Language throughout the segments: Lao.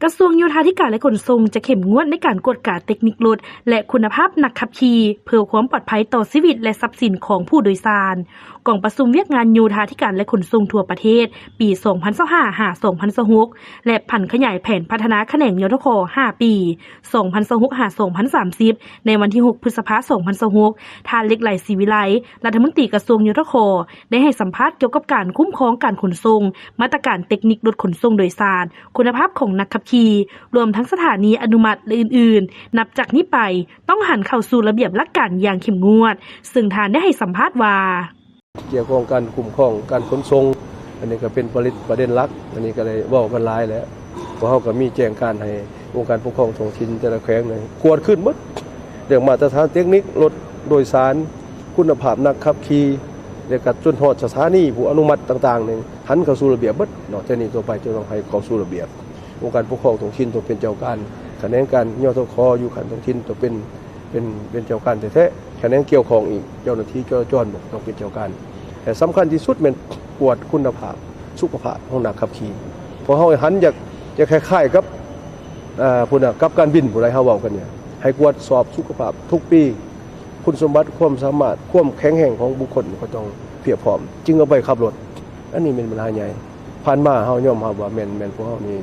ກະຊວງໂຍທາທິການ ແລະ ຂົນສົ່ງ ຈະເຂັ້ມງວດໃນການກວດກາເຕັກນິກລົດ ແລະ ຄຸນນະພາບນັກຂັບຂີ່ ເພື່ອຄວາມປອດໄພຕໍ່ຊີວິດ ແລະ ຊັບສິນຂອງຜູ້ໂດຍສານ. ກອງປະຊຸມວຽກງານໂຍທາທິການ ແລະ ຂົນສົ່ງທົ່ວປະເທດ ປີສອງພັນຊາວຫ້າ ຫາ ສອງພັນຊາວຫົກ ແລະ ຜັນຂະຫຍາຍແຜນພັດທະນາຂະແໜງ ຍທຂ ຫ້າປີ ສອງພັນຊາວຫົກ ຫາ ສອງພັນສາມສິບ ໃນວັນທີຫົກ ພຶດສະພາ ສອງພັນຊາວຫົກ, ທ່ານ ເລັກໄຫຼ ສີວິໄລ ລັດຖະມົນຕີກະຊວງ ຍທຂ ໄດ້ໃຫ້ສຳພາດກ່ຽວກັບການຄຸ້ມຄອງການຂົນສົ່ງ, ມາດຕະການເຕັກນິກລົດຂົນສົ່ງໂດຍສານ, ຄຸນນະພາບຂອງນັກຂັບຂີ່, ລວມທັງສະຖານີອະນຸມັດ ແລະ ອື່ນໆ. ນັບຈາກນີ້ໄປ ຕ້ອງຫັນເຂົ້າສູ່ລະບຽບຫຼັກການຢ່າງເຂັ້ມງວດ, ເຊິ່ງທ່ານໄດ້ໃຫ້ສຳພາດວ່າ: ກ່ຽວຂ້ອງການຄຸ້ມຄອງການຂົນສົ່ງ, ອັນນີ້ກໍເປັນປະເດັນ ປະເດັນຫຼັກ, ອັນນີ້ກໍໄດ້ເວົ້າກັນຫຼາຍແລ້ວ. ພວກເຮົາກໍມີແຈ້ງການໃຫ້ອົງການປົກຄອງທ້ອງຖິ່ນແຕ່ລະແຂວງນີ້ກວດຄືນໝົດ ເລື່ອງມາດຕະຖານເຕັກນິກລົດໂດຍສານ, ຄຸນນະພາບນັກຂັບຂີ່ ແລະ ກໍຈົນຮອດສະຖານີຜູ້ອະນຸມັດຕ່າງໆນີ້ ຫັນເຂົ້າສູ່ລະບຽບໝົດເນາະ. ແຕ່ນີ້ຕໍ່ໄປຈະຕ້ອງໃຫ້ເຂົ້າສູ່ລະບຽບ. ອົງການປົກຄອງທ້ອງຖິ່ນຕ້ອງເປັນເຈົ້າການ, ຂະແໜງການ ຍທຂ ຢູ່ຂັ້ນທ້ອງຖິ່ນຕ້ອງເປັນ ເປັນ ເປັນເຈົ້າການແທ້ໆ, ຂະແໜງກ່ຽວຂ້ອງອີກ ເຈົ້າໜ້າທີ່ຈະຈອນບໍ່ຕ້ອງເປັນເຈົ້າການ. ແຕ່ສຳຄັນທີ່ສຸດແມ່ນກວດຄຸນນະພາບສຸຂະພາບຂອງນັກຂັບຂີ່. ເພາະເຮົາຫັນຢາກ ຢາກຄ້າຍໆກັບ ເອີ ພຸ້ນນະ ກັບການບິນຜູ້ໃດເຮົາເວົ້າກັນນີ້ ໃຫ້ກວດສອບສຸຂະພາບທຸກປີ, ຄຸນສົມບັດ ຄວາມສາມາດ ຄວາມແຂງແຮງຂອງບຸກຄົນກໍຕ້ອງພຽບພ້ອມ ຈຶ່ງເອົາໄປຂັບລົດ. ອັນນີ້ແມ່ນບັນຫາໃຫຍ່. ຜ່ານມາເຮົາຍອມຮັບວ່າແມ່ນ ແມ່ນພວກເຮົານີ້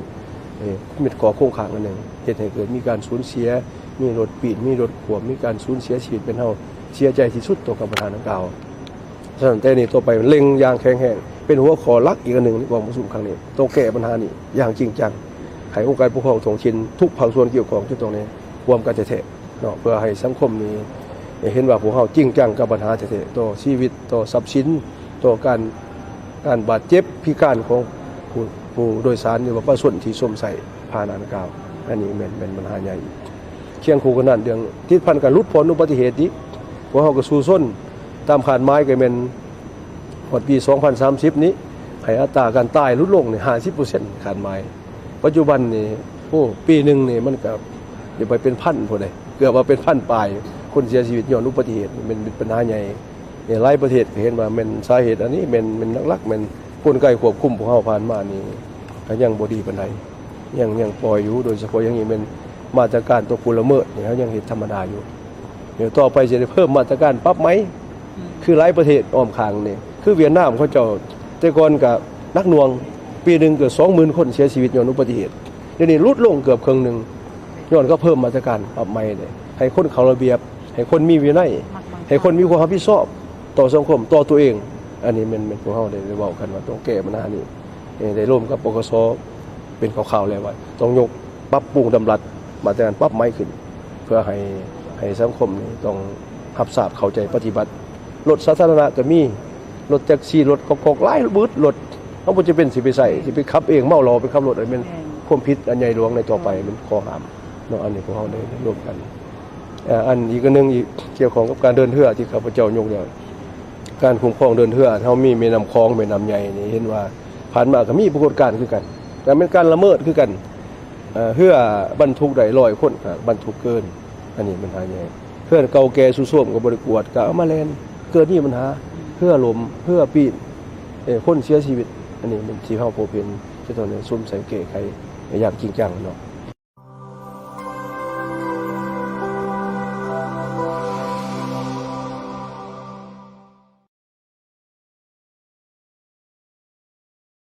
ເອີ ເປັນຂໍ້ຄົງຄ້າງອັນໜຶ່ງ ເຮັດໃຫ້ເກີດມີການສູນເສຍ, ມີລົດປີ້ນ, ມີລົດຂວ້ຳ, ມີການສູນເສຍຊີວິດ, ແມ່ນເຮົາເສຍໃຈທີ່ສຸດຕໍ່ກັບບັນຫາດັ່ງກ່າວ. ສະນັ້ນແຕ່ນີ້ຕໍ່ໄປເລັ່ງຢ່າງແຂງແຮງ ເປັນຫົວຂໍ້ຫຼັກອີກອັນໜຶ່ງໃນກອງປະຊຸມຄັ້ງນີ້. ຕ້ອງແກ້ບັນຫານີ້ຢ່າງຈິງຈັງ, ໃຫ້ອົງການປົກຄອງທ້ອງຖິ່ນທຸກພາກສ່ວນກ່ຽວຂ້ອງຈະຕ້ອງໄດ້ຮ່ວມກັນແທ້ໆ ເນາະ ເພື່ອໃຫ້ສັງຄົມນີ້ໄດ້ເຫັນວ່າພວກເຮົາຈິງຈັງກັບບັນຫາແທ້ໆ ຕໍ່ຊີວິດ, ຕໍ່ຊັບສິນ, ຕໍ່ການ ການບາດເຈັບພິການຂອງຜູ້ ຜູ້ໂດຍສານ ຫຼືວ່າປະຊາຊົນທີ່ຊົມໃຊ້ພາຫະນະດັ່ງກ່າວ. ອັນນີ້ແມ່ນ ແມ່ນບັນຫາໃຫຍ່. ຄຽງຄູ່ກັນນັ້ນ ເລື່ອງຕິດພັນກັບຫຼຸດຜ່ອນອຸບັດຕິເຫດອີກ ພວກເຮົາກໍສູ້ຊົນຕາມຄາດໝາຍ ກໍແມ່ນຮອດປີສອງພັນສາມສິບນີ້ ໃຫ້ອັດຕາການຕາຍຫຼຸດລົງນີ້ຫ້າສິບເປີເຊັນ ຄາດໝາຍ. ປັດຈຸບັນນີ້ ໂອ້ ປີໜຶ່ງນີ້ມັນກໍຈະໄປເປັນພັນພຸ້ນເດ້ ເກືອບວ່າເປັນພັນປາຍ ຄົນເສຍຊີວິດຍ້ອນອຸບັດຕິເຫດ. ແມ່ນ ແມ່ນບັນຫາໃຫຍ່. ຫຼາຍປະເທດກໍເຫັນວ່າແມ່ນສາເຫດອັນນີ້ແມ່ນ ແມ່ນຫຼັກໆ ແມ່ນກົນໄກຄວບຄຸມພວກເຮົາຜ່ານມານີ້ກໍຍັງບໍ່ດີປານໃດ, ຍັງ ຍັງປ່ອຍຢູ່. ໂດຍສະເພາະຢ່າງຍິ່ງແມ່ນມາດຕະການຕໍ່ຜູ້ລະເມີດນີ້ ເຮົາຍັງເຮັດທຳມະດາຢູ່. ດຽວຕໍ່ໄປຊິໄດ້ເພີ່ມມາດຕະການປັບໃໝ ອືມ ຄືຫຼາຍປະເທດອ້ອມຂ້າງນີ້ ຄືຫວຽດນາມເຂົາເຈົ້າ ແຕ່ກ່ອນກໍໜັກໜ່ວງ ປີໜຶ່ງເກືອບສອງໝື່ນຄົນເສຍຊີວິດຍ້ອນອຸບັດຕິເຫດ. ດຽວນີ້ຫຼຸດລົງເກືອບເຄິ່ງໜຶ່ງ ຍ້ອນເຂົາເພີ່ມມາດຕະການປັບໃໝເດ້ ໃຫ້ຄົນເຂົ້າລະບຽບ ໃຫ້ຄົນມີວິໄນ ໃຫ້ຄົນມີຄວາມຮັບຜິດຊອບຕໍ່ສັງຄົມ ຕໍ່ຕົວເອງ. ອັນນີ້ແມ່ນ ແມ່ນພວກເຮົາໄດ້ ໄດ້ເວົ້າກັນວ່າຕ້ອງແກ້ບັນຫານີ້. ເອີ ໄດ້ລົມກັບ ປກສ ເປັນຂ່າວໆແລ້ວວ່າຕ້ອງຍົກ ປັບປຸງດຳລັດມາດຕະການປັບໃໝຂຶ້ນ ເພື່ອໃຫ້ ໃຫ້ສັງຄົມນີ້ຕ້ອງຮັບຊາບເຂົ້າໃຈປະຕິບັດ. ລົດສາທາລະນະກໍມີ ລົດແທັກຊີ ລົດກອກໆ ຫຼາຍບຶດ. ລົດເຮົາບໍ່ຈຳເປັນຊິໄປໃຊ້ ຊິໄປຂັບເອງ ເມົາເຫຼົ້າໄປຂັບລົດ ອັນນັ້ນແມ່ນ ແມ່ນ ຄວາມຜິດອັນໃຫຍ່ຫຼວງໃນຕໍ່ໄປ ແມ່ນ ແມ່ນຂໍ້ຫ້າມເນາະ. ອັນນີ້ພວກເຮົາໄດ້ລວມກັນ. ເອີ ອັນອີກອັນໜຶ່ງອີກ ກ່ຽວຂ້ອງກັບການເດີນເຮືອທີ່ຂ້າພະເຈົ້າຍົກແລ້ວ ການຄຸ້ມຄອງເດີນເຮືອ ເຮົາມີແມ່ນ້ຳຂອງ ແມ່ນ້ຳໃຫຍ່ນີ້ ເຫັນວ່າຜ່ານມາກໍມີປາກົດການຄືກັນ ກໍແມ່ນການລະເມີດຄືກັນ. ເອີ ເຮືອບັນທຸກໄດ້ຮ້ອຍຄົນ ກໍບັນທຸກເກີນ. ອັນນີ້ບັນຫາໃຫຍ່. ເຮືອເກົ່າແກ່ຊຸດໂຊມກໍບໍ່ໄດ້ກວດ ກໍເອົາມາແລ່ນ ເກີດມີບັນຫາ ເຮືອລົ້ມ ເຮືອປີ້ນ ເອີ ຄົນເສຍຊີວິດ. ອັນນີ້ແມ່ນທີ່ເຮົາພົບເຫັນ ຈະຕ້ອງໄດ້ສຸມໃສ່ແກ້ໄຂຢ່າງຈິງຈັງເນາະ.